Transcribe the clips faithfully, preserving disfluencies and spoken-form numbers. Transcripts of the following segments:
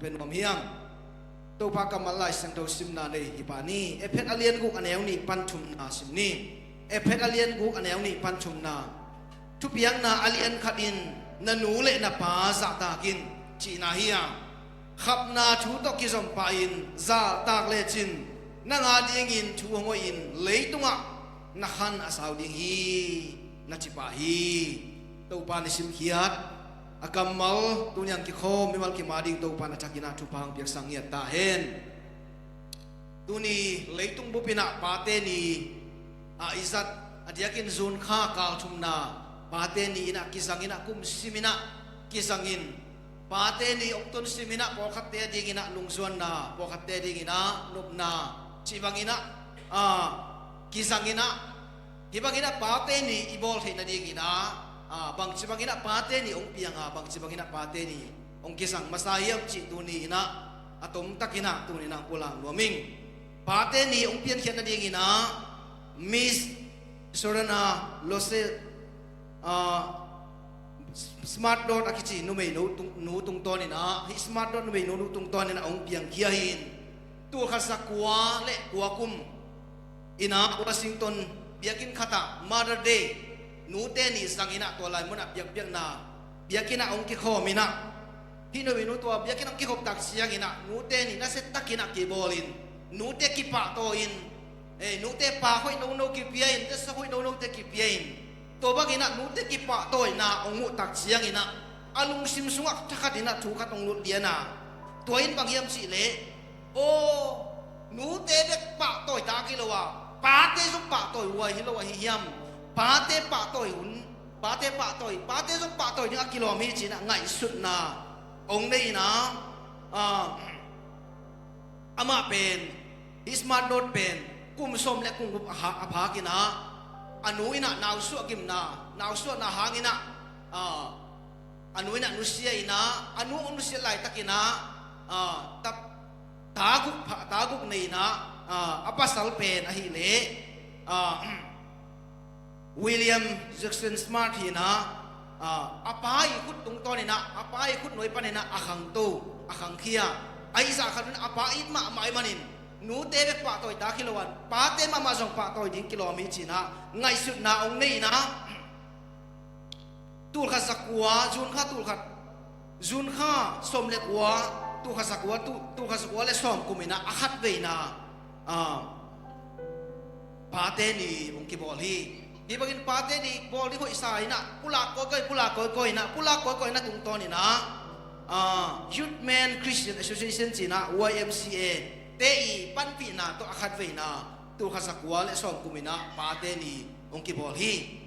Pia nuam hiang. Topa kammal Lai Siangtho simna nei hi pah ni. Efet a lian guk a neu nih pan thumna sim ni. Efet a lian guk a neu nih pan thumna. Thupiakna a lian khat in, "Na nu le na pa zahtak in," cihna hi a, khapna thu tawh kizom pah in zahtak lecin nang a dingin thu hong hoih in leitungah na khan a sau ding hi, na ci pah hi. Topa na simkhiat a kammal tuniang kikhawm mimal kim a ding Topa na thakin ah thupha hong piaksak ngiat ta hen. Tuni leitung bup in ah Pate Ni a i zat a diakin June kha kal thumna Pate Ni in ah kizang in ah kum sim in ah kizang in, Pate Ni hong tun sim in ah pawlkhatte a ding in ah lungzuanna, pawlkhatte a ding in ah nopna, cih bang in ah, ah, kizang in ah, hih bang in ah Pate Ni i bawl theih nading in ah, ah, bangci bang in ah Pate Ni hong piang a, bangci bang in ah Pate Ni hong kizang masa hiam cih tuni in ah a tomtak in ah tuni in ah hong pulak nuam ing. Pate Ni hong piankhiat nading in ah Miss Sorana Lose, ah, Smart Dot a kici numei nu tung, nu tungtawn in ah, hih Smart Dot numei nu, nu tungtawn in ah hong piangkhia hi in, tulkhat zakua le kua kum in ah Washington biakinn khat ah Mother Day, nute ni zang in ah tua lai mun ah biakpiakna biakinn ah hong kikhawm in ah, hih numei nu tua biakinn ah hong kikhop tak ciang in ah nute ni nasia tak in ah kibawl in, nute kipahtawi in, eh, nute paak hoih nono kipia in, tesa hoih nonote kipia in, tua bang in ah nute kipahtawina hong muh tak ciang in ah a lungsim sungah thakhat in ah thu khat hong lut lian a, tua in bang hiam cih leh, aw, nute bek pahtawi tak hi lo a, pate zong pahtawi huai hi lo ahi hiam? Pate pahtawi hun, pate pahtawi, pate zong pahtawi ding a kilawm hi ci in ah ngaihsutna hong nei in ah, ah, amah pen, hih Smart Dot pen kum sawm le kum guk a ha-, a phak in ah a nu in ah nausuah gimna, nausuahna hang in ah, ah, a nu in ah nusia in ah, a nu hong nusia laitak in ah, ah, ta, ta guk pha-, ta guk nei in ah, ah, a pasal pen ahih leh, ah, William Jackson Smart hi in ah, ah, a pa i khut tungtawn in ah, a pa i khut nuai pan in ah a khangto, a khangkhia. Ahi zah khat in a pa it mahmah ahih manin nute bek pahtawi tak hi lo a, pate mahmah zong pahtawi ding kilawm hi ci in ah ngaihsutna hong nei in ah, tulkhat zakua, June kha tulkhat, June kha sawm le kua, tulkhat zakua, tu, tulkhat zakua le sawm kum in ah a khatveina, ah, Pate Ni hong kibawl hi. Hih bangin Pate Ni bawl ding hoihsa in ah pulak kawikawi, pulak kawikawi in ah, pulak kawikawi in ah tungtawn in ah, ah, Youth Men Christian Association ci in ah Y M C A te i panpihna tawh a khatveina tulkhat zakua le sawm kum in ah Pate Ni hong kibawl hi.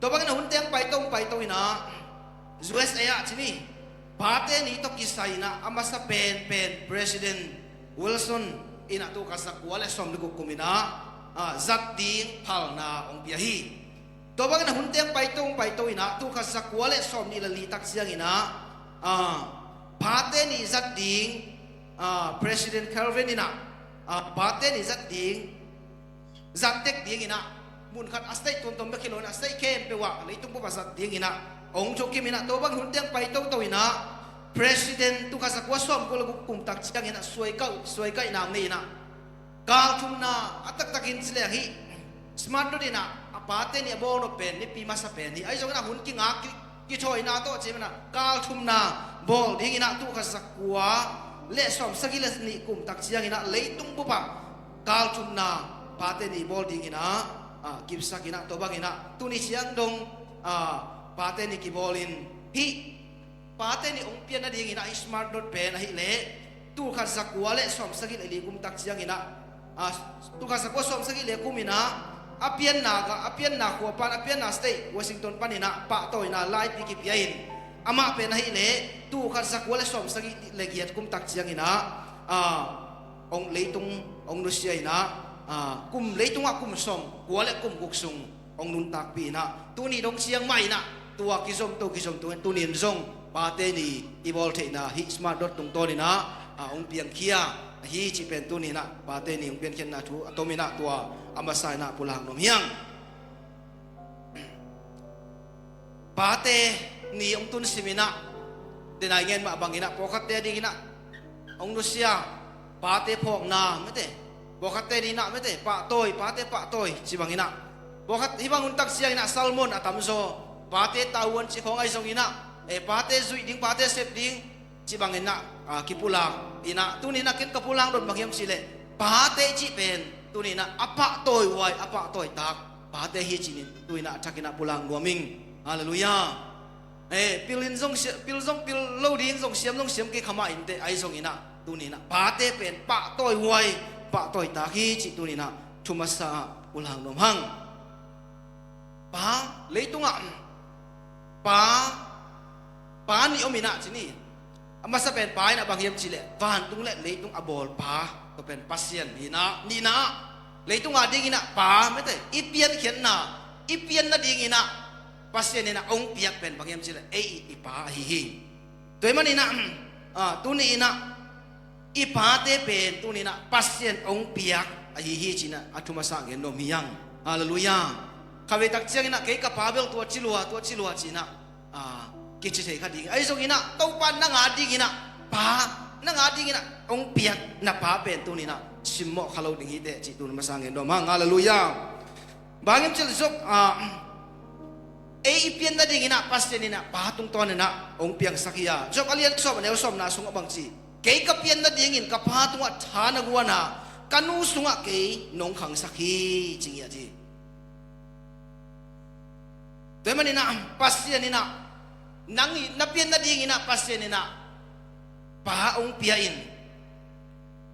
Tua bangin a hun teng paito, paito in ah U S A ah ci ni, Pate Ni tawh kisai in ah a masa penpen President Wilson in ah tulkhat zakua le sawm le guk kum in ah, ah, zat ding phalna hong pia hi. Tua bangin a hun teng paito, paito in ah tulkhat zakua le sawm nih le li tak ciang in ah, ah, Pate Ni zat ding, ah, President Calvin in ah, ah, Pate Ni zat ding, zat tek ding in ah, mun khat a state tuamtuam bek hi lo in ah, state khempeuh ah leitung bup ah zat ding in ah hong thukim in ah, tua bang hun teng pai toto in ah, President tulkhat zakua sawm kua le guk kum tak ciang in ah suaikaih, suaikaihna nei in ah, kal thumna a taktakin ci leng hih Smart Dot in ah a Pate Ni a bawl nop pen nipi masa pen hi. Ahi zongin a hun kingak ki, kithawina tawh ci in ah kal thumna bawl ding in ah tulkhat zakua le sawm sagih le nih kum tak ciang in ah leitung bup ah kal thumna Pate Ni bawl ding in ah, ah, kipsak in ah, tua bang in ah tuni ciang dong, ah, Pate Ni kibawl in, hih Pate Ni hong pian nading in ah hih Smart Dot pen ahih leh tulkhat zakua le sawm sagih le li kum tak ciang in ah, ah, tulkhat zakua sawm sagih le kum in ah a pianna ga, a pianna khua pan, a pianna state Washington pan in ah pahtawina laipi kipia in, amah pen ahih leh tulkhat zakua le sawm sagih le giat kum tak ciang in ah, ah, hong leitung hong nusia in ah, ah, kum, leitung ah kum sawm kua le kum guk sung hong nuntakpih in ah, tuni dong ciang mah in ah tua kizom to, kizom to, tuni in zong Pate Ni i bawl theihna hih Smart Dot tungtawn in ah, ah, hong piangkhia ahi cih pen tuni in ah Pate Ni hong piankhiatna thu a tom in ah tua a masa in ah pulak nuam hiang. Pate Ni hong tun sim in ah, denai ngen mah bang in ah pawlkhatte a ding in ah hong nusia, pate phawkna mete, pawlkhatte in ah mete, pahtawi, pate pahtawi ci bangin ah, pawlkhat hih bang hun tak ciangin ah sermon a tamzaw, pate tavuan ci khawng ahi zongin ah, eh, pate zuih ding, pate sep ding ci bangin ah, ah, kipulak in ah, tuni in ah ken ka pulak dot bang hiam cih leh, pate cih pen tuni in ah a pahtawi huai, a pahtawi tak pate hi ci-in tuni in ah a thakin ah pulak nuam ing. Halleluiah. Eh, pil in zong sia-, pil zong pil lo ding, zong siam zong siam kei kha mah inteh, ahi zongin ah tuni in ah pate pen pahtawi huai, pahtawi tak hi cih tuni in ah thu masa ah pulak nuam hang. Pa, leitungah pa, pa nih om in ah ci ni. A masa pen pa in ah bang hiam cih leh, vantung le leitung a bawl Pa, tua pen Pasian hi in ah, nihna ah, leitung a dingin ah Pa mete, i piankhiatna, i pian nadingin ah Pasian in ah hong piak pen bang hiam cih leh, ei i Pa ahi hi. Tua ahih manin ah, ah, tuni in ah i pate pen tuni in ah Pasian hong piak ahi hi ci-in ah a thu masa gen nuam hi hang. Halleluiah. Khatvei tak ciangin ah kei ka pa bel tua ci lua, tua ci lua ci-in ah, ah, kici thei kha ding. Ahi zongin ah Topa nang a dingin ah Pa, nang a dingin ah hong piak na Pa pen tuni in ah simmawh kha lo ding hi teh cih thu masa gen nuam hang. Halleluiah. Bang hiam cih leh Job, ah, ei i pian nadingin ah Pasian in ah Pa tungtawn in ah hong piangsak hi a. Job a lian sawm a neu sawmna sungah bang ci, kei ka pian nadingin ka pa tungah tha na guan a, ka nu sungah kei nong khangsak hi, ci ngiat hi. Tua ahih manin ah Pasian in ah nang i na pian nadingin ah Pasian in ah Pa hong pia in,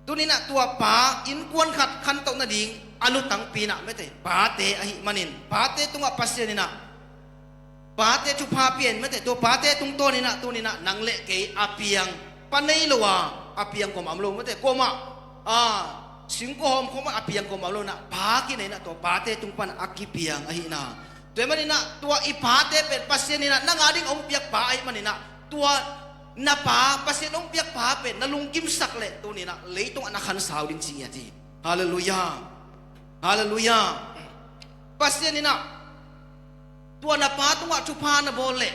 tuni in ah tua pa innkuan khat khantoh nading a lutangpi in ah mete, pate ahih manin pate tungah Pasian in ah pate thupha pia in mete, tua pate tungtawn in ah tuni in ah nang le kei a piang, pa nei lo a, a piang kuamah om lo mete, kuamah, ah, singkung hawm kuamah a piang kuamah om lo in ah pa kinei in ah tua pate tung pan a kipiang ahi in ah. Tua ahih manin ah tua i pate pen Pasian in ah nang a ding hong piak pa ahih manin ah tua na pa, Pasian hong piak pa pen na lungkimsak leh tuni in ah leitungah na khansau ding ci ngiat hi. Halleluiah. Halleluiah. Pasian in ah tua na pa tungah thupha na bawl leh,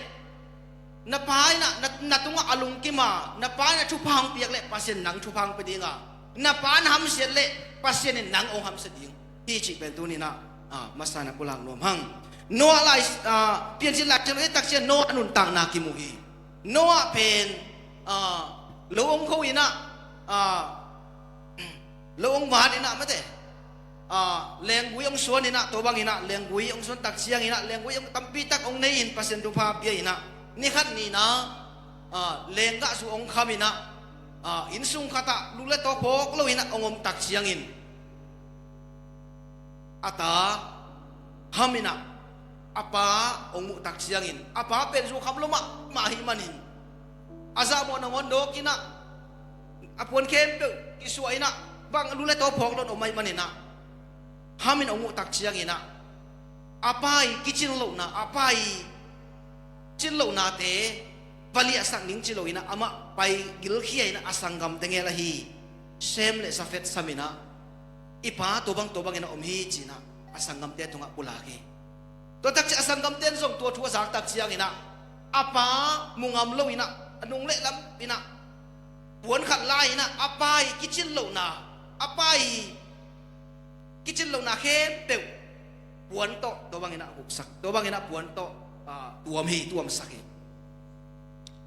na pa in ah na, na tungah a lungkim a, na pa in ah thupha hong piak leh Pasian nang thupha hong pia ding a, na pa na hamsiat leh Pasian in nang hong hamsia ding hi cih pen tuni in ah, ah, masa in ah pulak nuam hang. Noah lai, ah, Piancil Lai Siangtho i et tak ciang Noah nuntakna kimu hi. Noah pen, ah, lo hong kho in ah, ah, lo hong van in ah mete, ah, lenggui hong suan in ah, tua bang in ah lenggui hong suan tak ciangin ah lenggui hong tampi tak hong nei in Pasian thupha pia in ah, ni khat ni in ah, ah, lenggah sung hong kham in ah, ah, innsung khat ah lu le taw phawk lo in ah hong om tak ciangin a ta Ham in ah a pa hong muh tak ciangin, a pa pen zu kham lo mahmah ahih manin, a zahmawh nangawn dawk in ah, a puan khempeuh kisuah in ah, bang lu le taw phawk lo in om ahih manin ah, Ham in hong muh tak ciangin ah, a pa i kicin lohna, a pa i cin lohnate va liahsak ning ci lo in ah, amah pai gilkhia in ah a sanggamte gel ahi Shem le Jafet sam in ah, i pa tua bang tua bangin a om hi ci in ah a sanggamte tungah pulak hi. Tua tak ciang a sanggamte in zong tua thu a zak tak ciangin ah, a pa mu ngam lo in ah, a nung le lam in ah puan khat la in ah, a pa i kicin lohna, a pa i kicin lohna khempeuh puan tawh tua bangin ah huksak, tua bangin ah puan tawh, ah, tuam hi, tuamsak hi.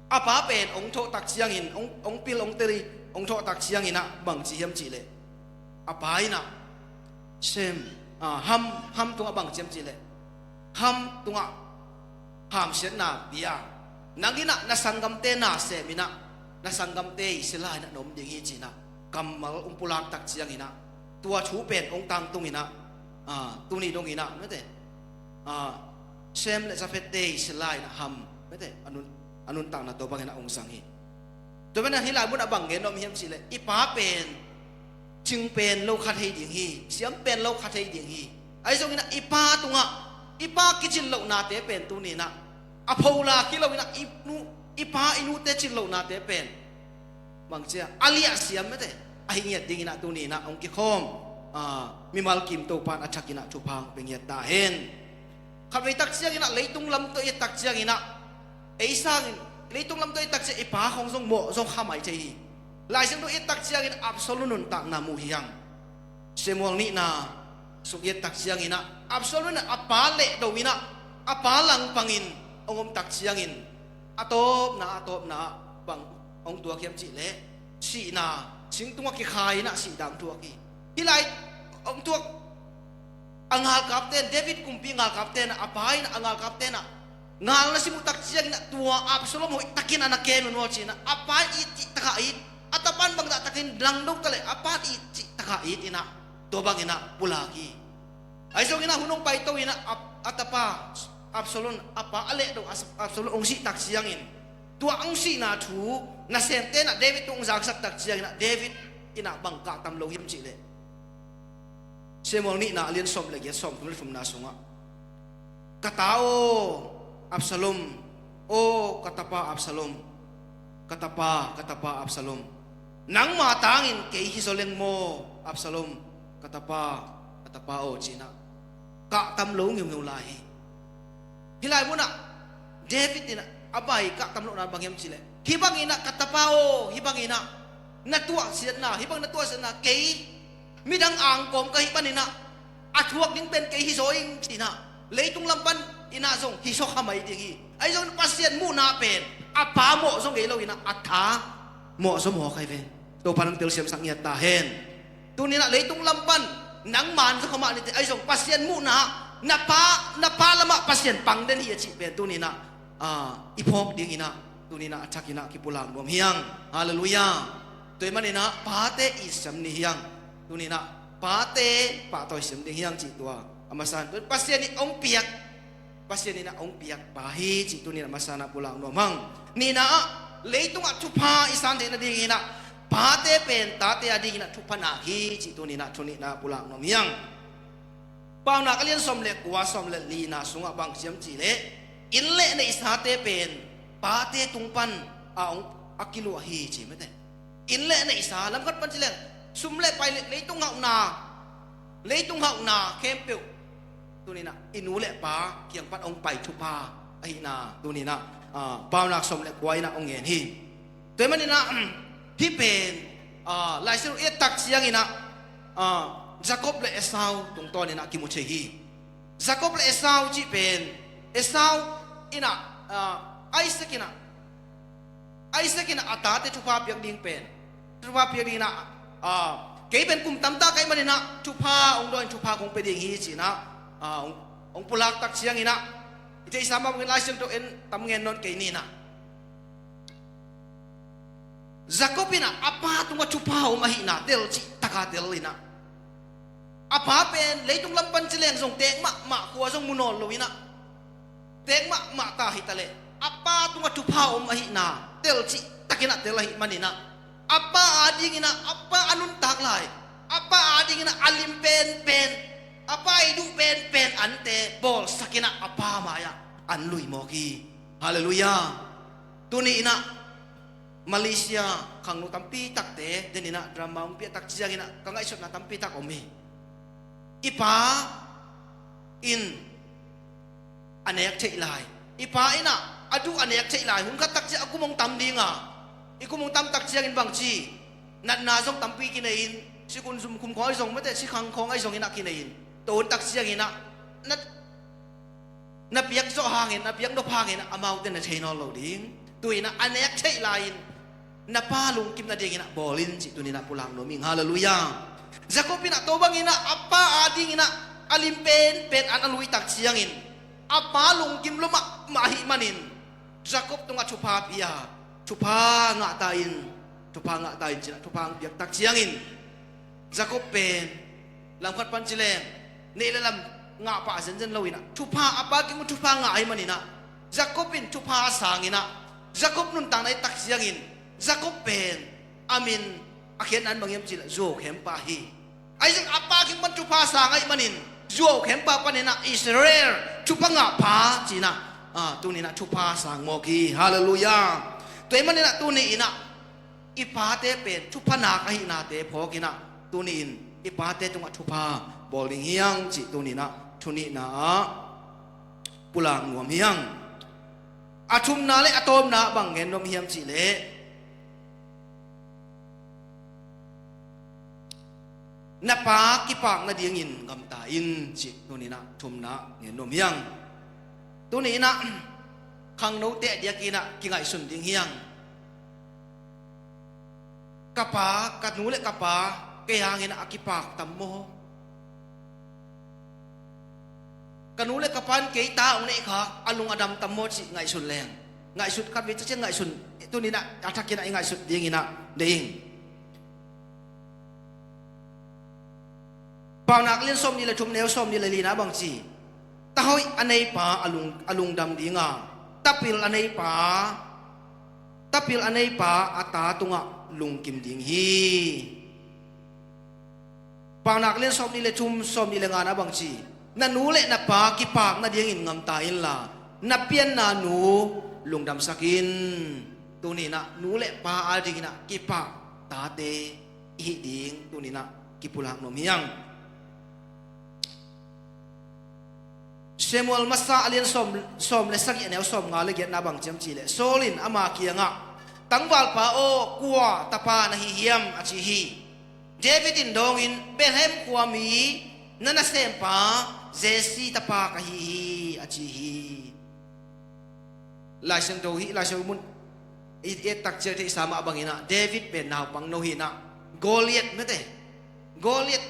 A pa pen hong thawh tak ciangin, hong, hong pil, hong tel hi, hong thawh tak ciangin ah bang ci hiam cih leh, a pa in ah Shem, ah, Ham, Ham tungah bang ci hiam cih leh, Ham tungah hamsiatna pia, nang in ah na sanggamte na sem in ah, na sanggamte i sila in ah na om ding hi ci in ah kammal hong pulak tak ciangin ah, tua thu pen hong tangtung in ah, ah, tuni dong in ah mete, ah, Shem le Jafet te i sila in ah Ham mete, a nun, a nuntakna tua bangin ah hong zang hi. Tua pen ah hih lai mun ah bang gen nuam hiam cih leh, i pa pen cing pen lo kha thei ding hi, siam pen lo kha thei ding hi. Ahi zongin ah i pa tungah, i pa kicin lohnate pen tuni in ah a phola kilo in ah, i nu, i pa i nute cin lohnate pen bang ci a, a liah siam mete, ahi ngiat dingin ah tuni in ah hong kikhawm, ah, mimal kim Topa in a thakin ah thupha hong pia ngiat ta hen. Khatvei tak ciangin ah leitung lam tawh i et tak ciangin ah, ei sangin leitung lam tawh i et tak ciang i pa khawng zong mawh zong kha mai thei hi. Lai Siangtho i et tak ciangin Absalom nuntakna mu hi hang. Samuel nihna sung i et tak ciangin ah Absalom in ah a pa lehdo in ah a pa langpangin hong om tak ciangin a tawpna a tawpna ah bang hong tuak hiam cih leh sihna sing tungah kikhai in ah sihna hong tuak hi. Hih lai hong tuak a ngalkapte in, David kumpi ngalkapte in ah, a pa in ah, a ngalkapte in ah ngal na sim uh tak ciangin ah tua Absalom hoih takin a na kem un aw ci-in ah a pa in it cih tak a it, a tapa in bangzah takin langdo ta leh a pa in it cih tak a it in ah tua bangin ah pulak hi. Ahi zongin ah hun hong paito in ah a, a tapa Absalom, a pa a lehdo Abs-, Absalom hong sih tak ciangin tua hong sihna thu nasemte in ah David tung hong zangsak tak ciangin ah David in ah bang kahtam lo hiam cih leh Samuel nihna a lian sawm le giat, sawm thum le thumna sungah, "Ka ta aw Absalom, aw ka tapa Absalom, ka tapa, ka tapa Absalom, nangma tangin kei hi zaw leng maw Absalom, ka tapa, ka tapa aw," ci-in ah kahtam lo ngeungeu lai hi. Hih lai munah David in ah a bai kahtam lohna bang hiam cih leh, "Hih bangin ah ka tapa aw, hih bangin ah na tuahsiatna, hih bangin na tuahsiatna kei midang angkawm ka hih manin ah a thuak ding pen kei hi zaw ing," ci-in ah leitung lam panin ah zong hi zaw kha mai ding hi. Ahi zongin Pasian muhna pen a pa mawh zaw ngei lo in ah a ta mawh zaw mawk hi ve. Topa in hong telsiamsak ngiat ta hen. Tuni in ah leitung lam pan nangman zaw kha mah ni teh, ahi zong Pasian muhna ah na pa, na pa lamah Pasian pang den hi a cih pen tuni in ah, ah, i phawk ding in ah tuni in ah a thak in ah kipulak nuam hi hang. Halleluiah. Tua ahih manin ah pate itsiam ni hi hang. Tuni in ah pate pahtawi siam ding hi hang cih tua a masa in Pasian in hong piak, Pasian in ah hong piak pa hi cih tuni in ah masa in ah pulak nuam hang. Nihna ah leitungah thupha i san theih nading in ah pate pen tate a ding in ah thupha nak hi cih tuni in ah thu nihna pulak nuam hi hang. Paunak a lian sawm le kua, sawm le lina sungah bang ci hiam cih leh, inn le neihsate pen pate tung pan a hong, a kiluah hi ci mate. Inn le neihsa, lam khat pan ci leng sum le pai le leitung hauhna, leitung hauhna khempeuh tuni in ah i nu le pa kiang pan hong pai thupha ahihna tuni in ah, ah, Paunak sawm le kua in ah hong ngen hi. Tua ahih manin ah hih pen, ah, Lai Siangtho i et tak ciangin ah, ah, Jacob le Esau tungtawn in ah kimu thei hi. Jacob le Esau cih pen, Esau in ah, ah, Isaac in ah, Isaac in ah a tate thupha piak ding pen, thupha piak ding in ah, ah, "Kei pen kum tamtak ka hih manin ah thupha hong dawn in thupha kong pia ding hi," ci-in ah, ah, hong, hong pulak tak ciangin ah, i theihsa mah bangin Lai Siangtho en tam ngen nawn kei ni in ah, Jacob in ah a pa tungah thupha om ahihna tel cih tak a tel in ah, a pa pen leitung lam pan ci leng zong teek mahmah, khua zong mu nawn lo in ah, teek mahmah ta hi ta leh a pa tungah thupha om ahihna tel cih takin ah tel ahih manin ah, a pa a ding in ah, a pa a nuntak lai, a pa a ding in ah a lim penpen, a pa i duh penpen ante bawlsak in ah a pa mai-ah an lui mawk hi. Halleluiah. Tuni in ah Malaysia khangno tampi takte den in ah drama hong piak tak ciangin ah ka ngaihsutna tampi tak om hi. I pa in a nek theih lai, i pa in ah a duh a nek theih lai, hun khat tak ciang a kum hong tam ding a, i kum hong tam tak ciangin bang ci, natna zong tampi kinei in, sikun zum khum khawng ahi zong mate, sikhang khawng ahi zongin ah kinei in, tua hun tak ciangin ah na na piak zawh hangin, na piak nop hangin amaute na thei nawn lo ding. Tu-in ah a nek theih lai-in na pa lungkim nadingin ah bawl in cih tuni-in ah pulak nuam ing. Halleluiah. Jacob in ah tua bangin ah a pa adingin ah a lim penpen an a lui tak ciangin a pa lungkim lua mahmah ahih manin Jacob tungah thupha pia, thupha ngah ta in, thupha ngah ta in ci-in ah thupha hong piak tak ciangin Jacob pen lam khat pan ci leng neih le lam ngah pah zenzen lo-in ah thupha, a pa kiang pan thupha ngah ahih manin ah Jacob in thupha a sang in ah Jacob nuntakna i et tak ciangin Jacob pen a min a khiatna in bang hiam cih leh zuau khempa hi. Ahi zongin a pa kiang pan thupha a sang ahih manin zuau khempa panin ah Israel thupha ngah pa ci-in ah, ah, tuni-in ah thupha a sang mawk hi. Halleluiah. Tua ahih manin ah tuni-in ah i pate pen thupha nak ahihnate phawk in ah tuni-in i pate tungah thupha bawl ding hi hang cih tuni-in ah thu nihna ah pulak nuam hi hang. A thumna le a tawpna ah bang gen nuam hiam cih leh Na pa kipak nadingin gamta in, cih tuni-in ah thumna ngen nuam hi hang. Tuni-in ah khangnote a diakin ah kingaihsun ding hi hang. Ka pa, ka nu le ka pa kei hangin ah a kipak tam maw? Ka nu le ka pa'n kei ta hong neih khak a lung a dam tam maw cih ngaihsun leng, ngaihsut khat vei, tua ciang ngaihsun, tuni-in ah a thakin ah i ngaihsut dingin ah deih ing. Paunak lian sawmnih le thum, neu sawmnih le lina bang ci, ta hoih a nei pa a lung, a lungdam ding a, ta pil a nei pa, ta pil a nei pa a ta tungah lungkim ding hi. Paunak lian sawmnih le thum, sawmnih le ngana bang ci, na nu le na pa kipak nadingin gamta inla, na pianna nu lungdamsak in. Tuni-in ah nu le pa adingin ah kipak tate i hih ding tuni-in ah kipulak nuam hi hang. Samuel masa a lian sawm, sawm le sagih, a neu sawmnga le giatna bang ci hiam cih leh, Saul in ama kiangah, tangvalpa aw, kua tapa na hi hiam, a ci hi. David in dawngin, Bethlehem khua mi na nasempa Jesse tapa ka hi hi, a ci hi. Laisiangtho hih, Laisiangtho mun i et tak ciang theihsa mah bangin ah David pen naupangno hi-in ah, Goliath mate, Goliath,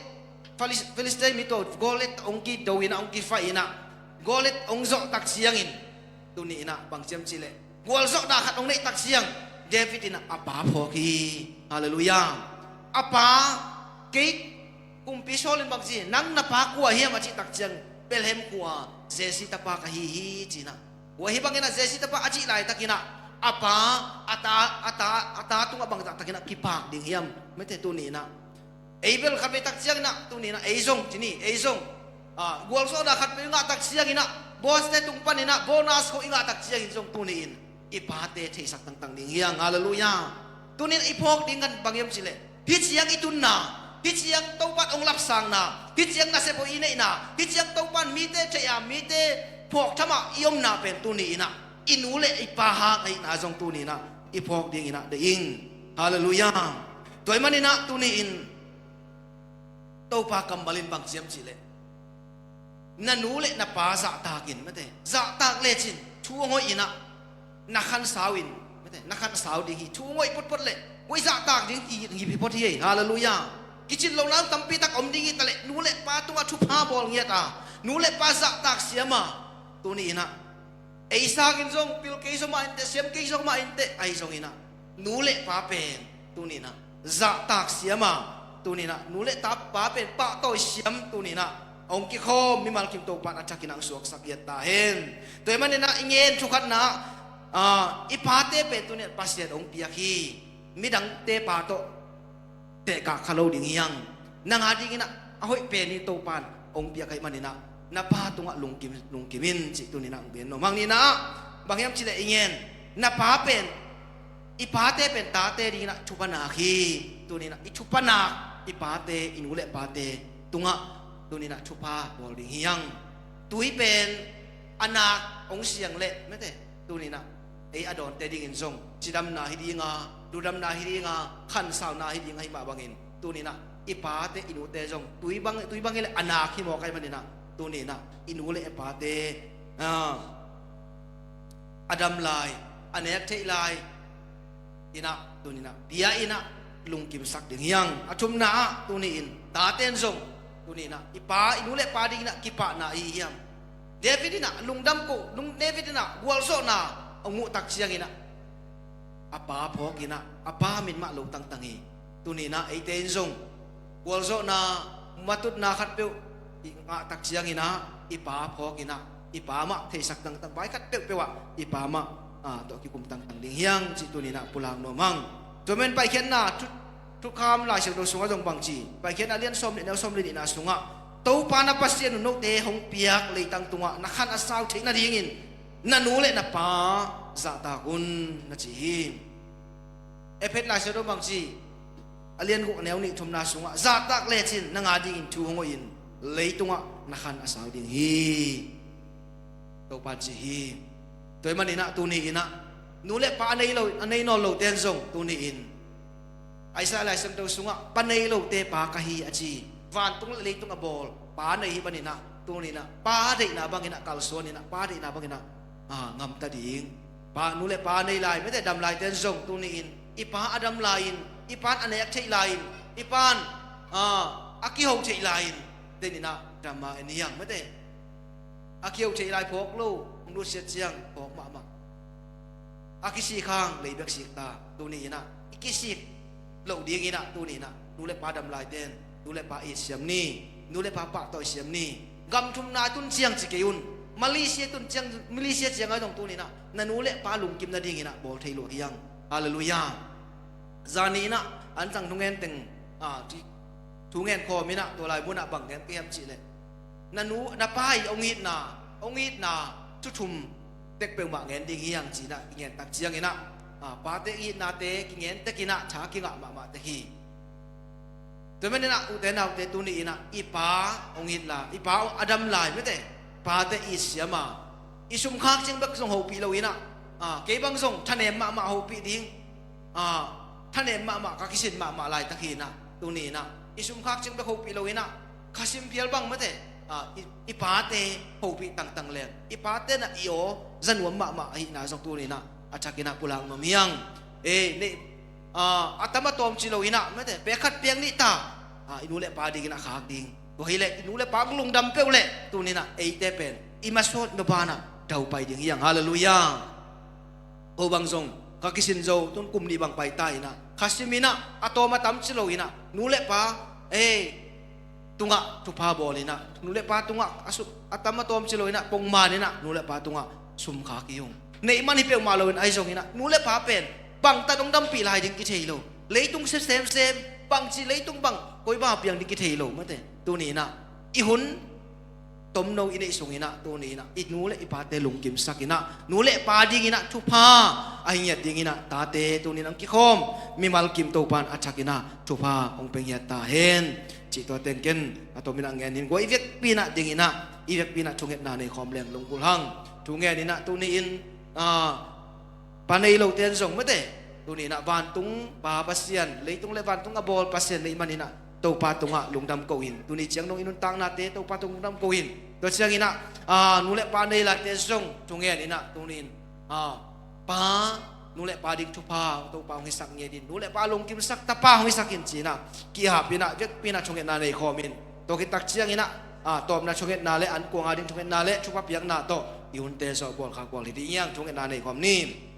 Philis-, Philistia mi tawh Goliath hong kido in ah, hong kifight in ah, Goliath hong zawh tak ciangin, tuni-in ah bang ci hiam cih leh, gualzawhna khat hong neih tak ciang David in ah a pa phawk hi. Halleluiah. A pa, kei, kumpi Saul in bang ci, nang na pa kua hiam, a cih tak ciang, Bethlehem khua Jesse tapa ka hi hi, ci-in ah. Tua hi bangin ah Jesse tapa a cih laitakin ah a pa, a ta, a ta, a ta tungah bangzah takin ah kipak ding hiam, mate, tuni-in ah. Ei bel khat vei tak ciangin ah tuni-in ah ei zong, ci ni, ei zong, ah, gualzawhna khat vei i ngah tak ciangin ah, boss-te tung panin ah bonus khawng i ngah tak ciangin zong tuni-in i pate theisak tangtang ding hi hang. Halleluiah. Tuni-in i phawk ding khat bang hiam cih leh, hih ciang i tunna, hih ciang Topa'n hong lapsangna, hih ciang nasep hoih i neihna, hih ciang Topa'n mite theih a, mite phawk tham a i omna pen tuni-in ah i nu le i pa hang ahihna zong tuni-in ah i phawk dingin ah deih ing. Halleluiah. Tua ahih manin ah tuni-in Topa kammal in bang ci hiam cih leh, na nu le na pa zahtak in, mate, zahtak lecin thu hong hoih in ah, na khansau in, mate, na khansau ding hi, thu hong hoih photphot leh, hoih zahtak ding hi, hi phot hi. Halleluiah. Kicin lohna tampi tak om ding hi ta leh, nu le pa tungah thupha bawl ngiat a, nu le pa zahtak siam a, tuni-in ah ei sangin zong pil kei zaw mah inteh, siam kei zaw mah inteh, ahi zongin ah nu le pa pen tuni-in ah zahtak siam a, tuni-in ah nu le ta pa pen pahtawi siam, tuni-in ah hong kikhawm mimal kim Topa'n a thakin ah hong suaksak ngiat ta hen. Tua ahih manin ah i ngen thu khatna ah, ah, i pate pen tuni-in ah Pasian hong piak hi. Midangte pa tawh tehkak kha lo ding hi hang. Nang adingin ah a hoih pen hi, Topa'n hong piak ahih manin ah na pa tungah lungkim, lungkim in, cih tuni-in ah hong gen nuam hang. Nihna ah bang hiam cih leh i ngen, na pa pen, i pate pen tate dingin ah thupha nak hi. Tuni-in ah i thupha nak i pate, i nu le pate tungah tuni-in ah thupha bawl ding hi hang. Tui pen a nak hong siang leh, mate, tuni-in ah ei a dawnte dingin zong cidamna hi ding a, ludamna hi ding a, khansauna hi ding ahih mah bangin, tuni-in ah i pate, i nute zong tui bang, tui bang hi leh a nak hi mawk ahih manin ah, tuni-in ah i nu le i pate, ah, a dam lai, a nek theih lai in ah, tuni-in ah bia in ah lungkimsak ding hi hang. A thumna ah, tuni-in tate'n zong tuni-in ah i pa, i nu le pa dingin ah kipahna i hi hiam? David in ah lungdam ko, lung, David in ah gualzawhna a muh tak ciangin ah a pa phawk in ah, a pa min mah lo tangtang hi. Tuni-in ah eite in zong gualzawhna, matutna khatpeuh i ngah tak ciangin ah i pa phawk in ah, i pa mah theisak tangtang, vai khat peuhpeuh ah i pa mah, ah, tawh kikum tangtang ding hi hang, cih tuni-in ah pulak nuam hang. Tua manin Paikhiatna thu, thukham Lai Siangtho sungah zong bang ci, Paikhiatna lian sawm le neu sawm le nihna sungah, Topa na Pasian un note hong piak leitang tungah na khan a sau theih nadingin na nu le na pa zahtak un, na ci hi. Efesa Lai Siangtho bang ci, a lian guk, a neu nih, thumna sungah, zahtak lecin nang adingin thu hong hoih in, leitungah na khan a sau ding hi, Topa'n ci hi. Tua ahih manin ah tuni-in ah nu le pa a nei lo, a nei nawn lote'n zong tuni-in Isaiah Lai Siangtho sungah, pa nei lote pa ka hi, a ci. vantung le leitung a bawl Pa nei hi paninah, tuninah Pa deihna banginah kalsuaninah, Pa deihna banginah, ah, ngamta ding. Pa, nu le pa nei lai, mete dam laiten zong tuni-in i pa a dam lai-in, i pan a nek theih lai-in, i pan, ah, a kiho theih lai-in, teninah dam a en hiang, mete a kiho theih lai phawk lo, hong nusiat ciang phawk mahmah. A kisik hang lei bek sik ta, tuni-inah i kisik loh dinginah, tuni-inah nu le pa dam laiten nu le pa it siam ni, nu le pa pahtawi siam ni. Gam thumna tun ciang ci kei un. Malaysia tun ciang, Malaysia ciang ai dong tuninah na nu le pa lungkim nadinginah bawl thei lo hiang. Halleluiah. Zani inah an cang thungen teng, ah, thu ngen khawm inah tua lai munah bang ngen ka hiam cihleh, na nu na pa i hong itna, hong itna thu thum tek peuhmah ngen ding hiang cinah i ngen tak cianginah, ah, pate i itnate kingen tekinah tha kingah mahmah tek hi. Tua maninah ute naute tuni-inah i pa hong it lai, i pa a dam lai, mete pate i siam a, i sumkhak ciang bek zong hopih loinah, ah, kei bang zong thanem mahmah hopih ding, ah, thanem mahmah ka kisin mahmah laitak hinah, tuni-inah i sumkhak ciang bek hopih loinah khasim phial bang, mete, ah, i, i pate hopih tangtang leng, i pate na i aw zanuam mahmah ahihna zong tuni-inah a thakinah pulak nuam hiang. E, nei, ah, a tam a tawm ci loinah, mete pek khat pek nih ta, ah, i nu le pa dinginah khak ding. Tua hileh i nu le pa lungdam peuh leh tuninah eite pen i masuat mabanah daupai ding hiang. Halleluiah. Ko bang zong ka kisin zo, tun kum nih bang paita inah, khasiminah a tawm a tam ci loinah nu le pa, e, tungah thupha bawlinah, nu le pa tungah a su-, a tam a tawm ci loinah pongmaninah nu le pa tungah sumkhak hi ung. Neih man hi peuhmah loin ai zonginah nu le pa pen bangtat hong dampih lai ding kithei lo. Leitung se semsem, bangci leitung bang koi bang a piang ding kithei lo, mete tuni-inah i hun tomno i neih sunginah tuni-inah i nu le i pate lungkimsakinah nu le pa dinginah thupha a hi ngiat dinginah tate tuni-in hong kikhawm mimal kim Topan a thakinah thupha hong pia ngiat ta hen. Cih tua tengken a tominah ngenin guai i vekpinah dinginah i vekpinah thungetna nei khawm leng lunggulh hang. Thungeninah tuni-in, ah, pa nei loten zong, mete tuni-inah vantung Pa Pasian, leitung le vantung a bawl Pasian neih maninah Topa tungah lungdam ko in. Tuni ciang dong i nuntaknate Topa tung lungdam ko in. Tua cianginah, ah, nu le pa nei laite zong thungeninah tuni-in, ah, pa, nu le pa ding thupha Topa hong hisak ngiat in, nu le pa lungkimsak tapa hong hisak in cinah kihapinah vekpinah thungetna nei khawmin. Tua khit tak cianginah, ah, tawpna thungetna le an kuanga ding thungetna le thupha piakna tawh i hunte zawh bualkhak bual hi ding hiang. Thungetna nei khawm ni.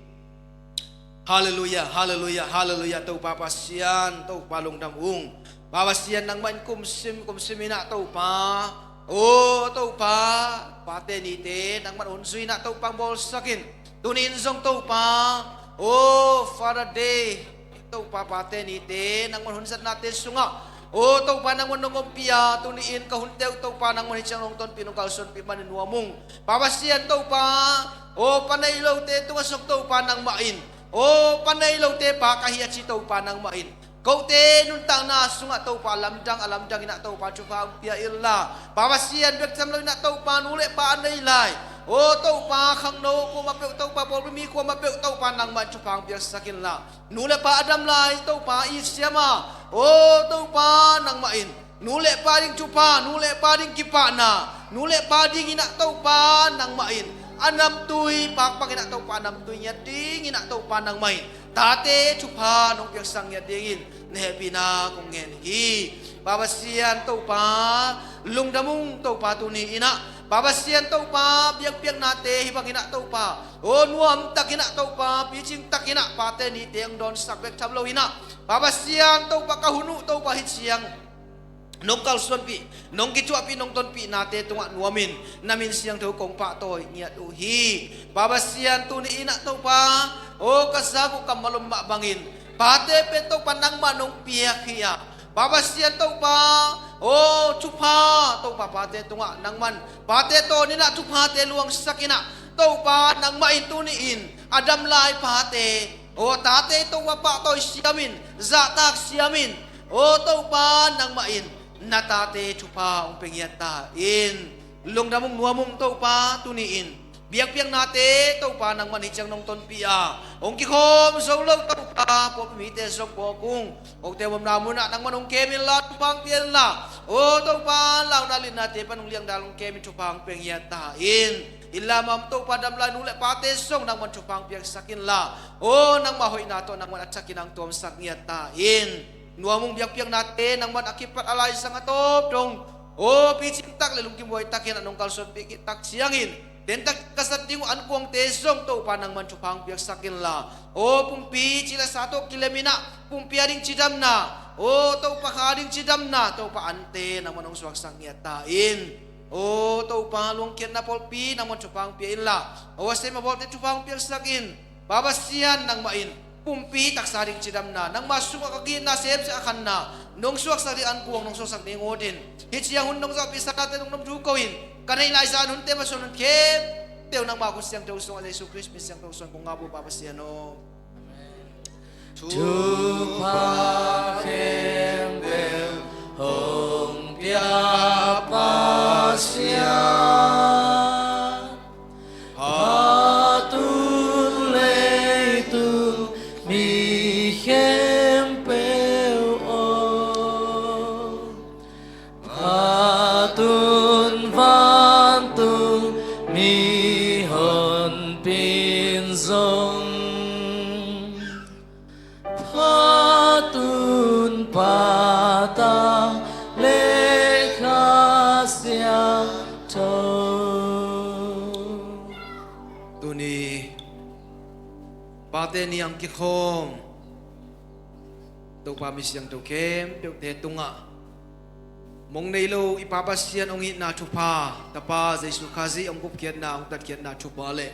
Halleluiah, halleluiah, halleluiah. Topa Pasian, Topa lungdam ung. Pa Pasian, nangmah in kumsim kumsiminah Topa, o Topa, pate nite nangmah hun zuinah Topa hong bawlsakin. Tuni-in zong Topa, o Father Day, Topa pate nite nangmah hun zatnate sungah, o Topa nangmah nong ompih a, tuni-in ka hunte uh Topa nangmah hi ciang nong tonpih nong kalsuanpih manin nuam ung. Pa Pasian Topa, o pa nei lote tungah zong Topa nangmah in, o pa nei lote pa ka hi a ci Topa nangmah in, kote nuntakna sungah Topa lamdang a lamdanginah Topa thupha hong pia inla, Pa Pasian bek tham loinah Topa nu le pa a nei lai, o Topa khangno kuamah peuh, Topa pawlpi mi kuamah peuh Topa nangmah in thupha hong piaksak inla, nu le pa a dam lai Topa i siam a, o Topa nangmah in nu le pa ding thupha, nu le pa ding kipahna, nu le pa dinginah Topa nangmah in a namtui pakpanginah Topa a namtui ngiat dinginah Topa nangmah in tate thupha nong piaksak ngiat dingin na hehpihna kong ngen hi. Pa Pasian Topa, lungdam ung Topa tuni-inah. Pa Pasian Topa, biakpiaknate hih banginah Topa, o nuamtakinah Topa picingtakinah pate nite hong dawnsak bek tham loinah, Pa Pasian Topa ka hun uh Topa hih ciang nong kalsuanpih, nong kituahpih, nong tonpihnate tungah nuamin na min siangtho kong pahtawi ngiat uh hi. Pa Pasian tuni-inah Topa, o ka zak uh kammal om mah bangin pate pen Topa nangmah nong piak hi a, Pa Pasian Topa, o thupha Topa pate tungah nangman pate tawninah thuphate luangsakinah Topa nangmah in tuni-in a dam lai pate, o tate Topa pahtawi siamin, zahtak siamin, o Topa nangmah in na tate thupha hong pia ngiat ta in. Lungdam ung, nuam ung Topa, tuni-in biakpiaknate Topa nangman hih ciang nong tonpih a, hong kikhawm zo lo Topa, pawlpi mite zong pawlkung, kote omna munah nangman hong kem inla, thupha hong pia inla. Aw Topa, launa linnate pan hong liangdal hong kem in, thupha hong pia ngiat ta in. Inn lam ah om Topa, dam lai nu le pate zong nangman thupha hong piaksak inla. Aw nangmah hoihna tawh nangman a thakin hong tuamsak ngiat ta in. Nuam ung, biakpiaknate nangman a kipat a laizang a tawp dong, aw picing tak le lungkim huai takin a nong kalsuanpih khit tak ciangin, dentak ka zat ding uh ankuangte zong Topa nangman thupha hong piaksak inla. Aw pumpi cilesa tawh kilem in ah, pumpi a ding cidamna, aw Topa kha ding cidamna, Topa ante nangman hong suaksak ngiat ta in. Aw Topa luangkhiatna pawlpi nangman thupha hong pia inla. Aw a sem a bawlte thupha hong piaksak in. Pa Pasian, nangmah in pumpi taksa ding cidamna, nangmah sungah ka ki-itna, semsia a khanna nong suaksak ding ankuang nong suaksak ding ut in. Hih ciang hun nong zawhpih sate nong nong thu ko in, ka neih laizang hunte masuan hun khempeuh nangmah khut siangtho sungah Jesu Khrist min siangtho suang kong ngap uh, Pa Pasian aw. Thupha khempeuh hong pia Pasian, phatun leitung mi khempeuh aw, phatun vantung mihonpi in zong, phatun pata le Kha Siangtho. Tuni Pate Ni a hong kikhawm Topa mi siangtho khempeuhte tungah mong nei lo i Pa Pasian hong itna thupha, Tapa Jesu Khazih hong gupkhiatna, hong tatkhiatna thupha le